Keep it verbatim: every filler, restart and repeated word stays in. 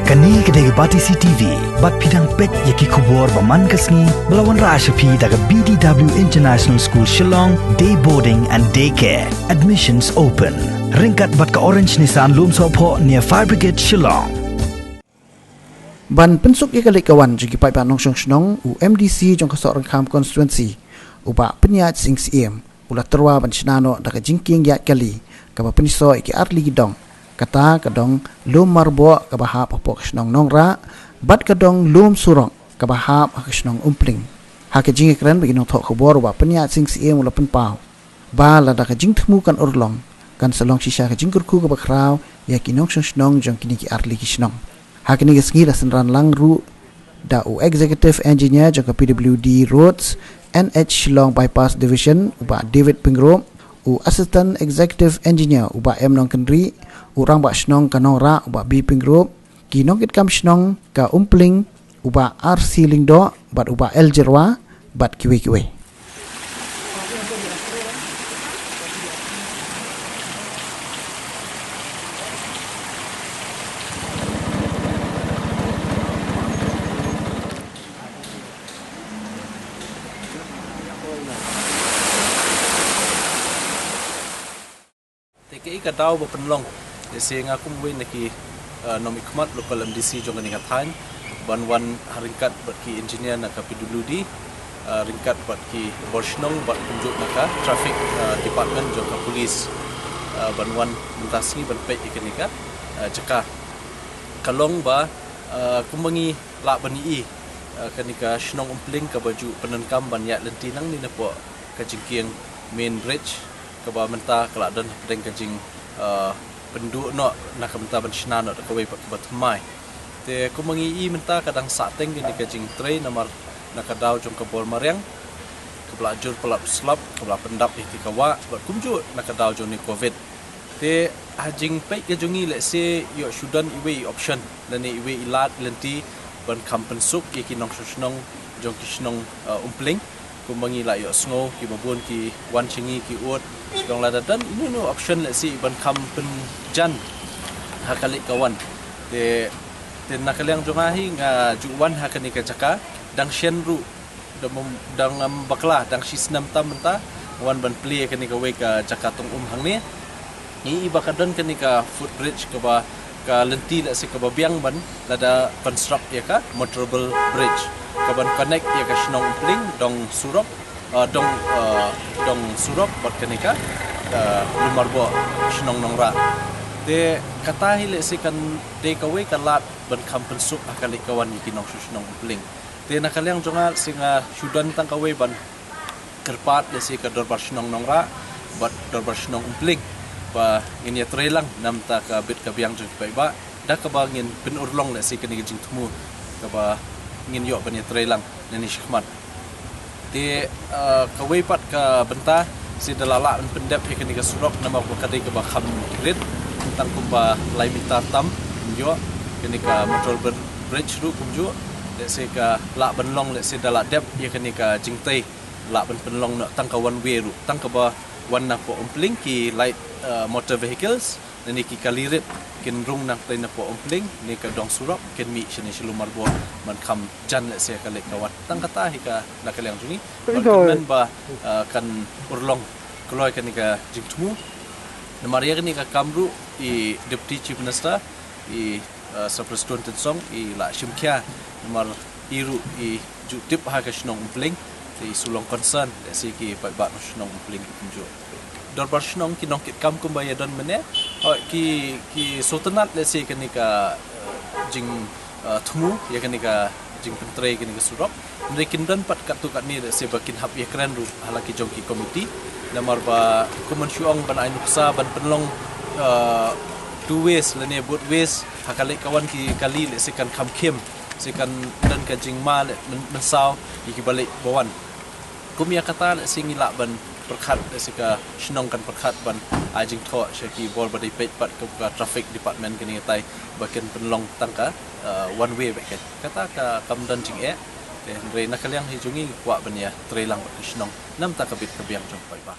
Kane ka dei ka Batesi T V, bad phi dang peit ïa ki khubor ba man ka sngi, ba la wanrah sha phi da ka B D W International School Shillong, Day Boarding and Day Care. Admissions open. Ryngkat bad ka Orange Nissan Lumsohphoh near Fire Brigade Shillong. Ban pynsuk ïa ka leit ka wan jong ki paidbah nongshong shnong, u M D C jong ka Sohryngkham constituency, u Bah Pynïaid Sing Syiem, u la tyrwa ban shna noh da ka jingkieng ïaid kali kaba pynïasoh ïa ki artylli ki dong. Kata ka dong Lum Marboh kaba hap hapoh ka shnong Nongrah, bad ka dong Lum Surok kaba hap ha ka shnong Umpling. Ha ka jingïakren bad ki nongthoh khubor, u Bah Pynïaid Sing Syiem u la pynpaw ba lada ka jingthmu kan urlong, kan sa long shisha ka jingkyrkhu kaba khraw ïa ki nongshong shnong jong kine ki artylli ki shnong. Ha kane ka sngi la synran lang ruh da u Executive Engineer jong ka P W D Roads and H Shillong Bypass Division, u Bah David Pyngrope, u Assistant Executive Engineer, u Bah M Nongkynrih, u Rangbah Shnong ka Nongrah, u Bah B Pyngrope, ki nongkitkam shnong ka Umpling, u Bah R C Lyngdoh, bad u Bah L Jyrwa, bad kiwei kiwei. Te kaei ka daw ba pynlong, lehse nga kum uwei na ki, eh, nongmihkhmat local M D C jong kane ka thaiñ, ban wan ha ryngkat bad ki engineer na ka P W D, eh, ryngkat bad ki bor shnong bad kumjuh na ka traffic, eh, department jong ka police, eh, ban wan mynta sngi ban peit ïa kane ka, eh, jaka. Ka long ba, eh, kumba ngi lah ban ïohi, eh, kane ka shnong Umpling kaba ju pyndonkam ban ïaid lynti nangne napoh ka jingkieng main bridge, kaba mynta ka la don hapdeng ka jing, eh, pynduh noh na ka bynta ban shna noh da kawei pat kaba thymmai. Te kumba ngi ïohi mynta ka dang sahteng kane ka jingtrei namar na ka daw jong ka bor mariang, kaba la jur palat slap, kaba la pyndap ïa ki ka wah, bad kumjuh na ka daw jong ne covid. Te ha jingpeit ka jong ngi lehse ïoh shu don iwei i option lane iwei i lad lynti ban kham pynsuk ïa ki nongshong shnong jong ki shnong, eh, Umpling. Kumba ngi la ïohsngew kiba bun ki wan sha ngi ki ud, dang lada don ino ino option lehse ban kham pynjan ha ka leit ka wan. Te, te na ka liang jong nga hi nga ju wan ha kane ka jaka dang shen ruh, dang, dang, em, bakla, dang shi snem tam mynta, wan ban plie kane kawei ka jaka tong um hangne. Ngi ïohi ba ka don kane ka footbridge kaba ka lynti lehse kaba biang ban lada construct ïa ka motorable bridge kaban connect ïa ka shnong Umpling, dong Surok, eh, dong, eh, dong Surok bad kane ka, eh, Lum Marboh, shnong Nongrah. Te kata hi lehse kan dei kawei ka lad ban kham pynsuk ha ka leit ka wan ïa ki nongshong shnong Umpling. Te na ka liang jong nga lehse nga shu don tang kawei ban kyrpad lehse ka dorbar shnong Nongrah bad dorbar shnong Umpling ba ngin ïatrei lang namar ka bit ka biang jong ki paidbah da kaba ngin pynurlong lehse kane ka jingthmu kaba ngin ïoh ban ïatrei lang nangne shakhmat. Te, eh, kawei pat ka bynta lehse da la lah ban pyndep ïa kane ka surok namar ba ka dei kaba kham rit, tang kumba lai mitar tam ïoh kane ka motor bridge ruh kumjuh, lehse ka lah ban long lehse da la dep ïa kane ka jingtei lah ban pynlong noh tang ka one way ruh, tang kaba wan napoh Umpling ki light, eh, motor vehicles, lane ki kali rit kin rung nangtei napoh Umpling ne ka dong Surok kin mih shane sha Lum Marboh ban kham jan lehse ka leit ka wan. Tang kata hi ka na ka liang jong ngi. Bad kyrmen ba, eh, kan urlong kloi kane ka jingthmu. Namar ïa kane ka kam ruh i Deputy Chief Minister i, eh, Sir Prestone Tynsong i la shim khia namar i ruh i ju tip ha ka shnong Umpling, te i su long concern lehse ki paidbah na shnong Umpling kumjuh. Dorbar shnong ki nongkitkam kumba ïa don mynne, oh, ki, ki sngewtynnat lehse kane ka, eh, jing, eh, thmu ïa kane ka jingpyntrei kane ka surok. Hynrei kin don pat katto katne lehse ba kin hap ïakren ruh ha la ki jong ki komiti. Namar ba kum ban shu ong ban ai nuksa ban pynlong, eh, two ways lane both ways ha ka leit ka wan ki kali lehse kan kham khim, lehse kan don ka jingma leh myn-, mynsaw ïa kiba leit ba wan. Kum ïa kata lehse ngi lah ban pyrkhat, lehse ka shnong kan pyrkhat ban ai jingthoh sha ki bor ba dei peit pat kum ka traffic department kane katai ba kin pynlong tang ka, eh, one way beit. Kata ka kam don jingeh. Te hynrei na ka liang hi jong ngi ngi kwah ban ïatrei lang bad ka shnong namar ka bit ka biang jong paidbah.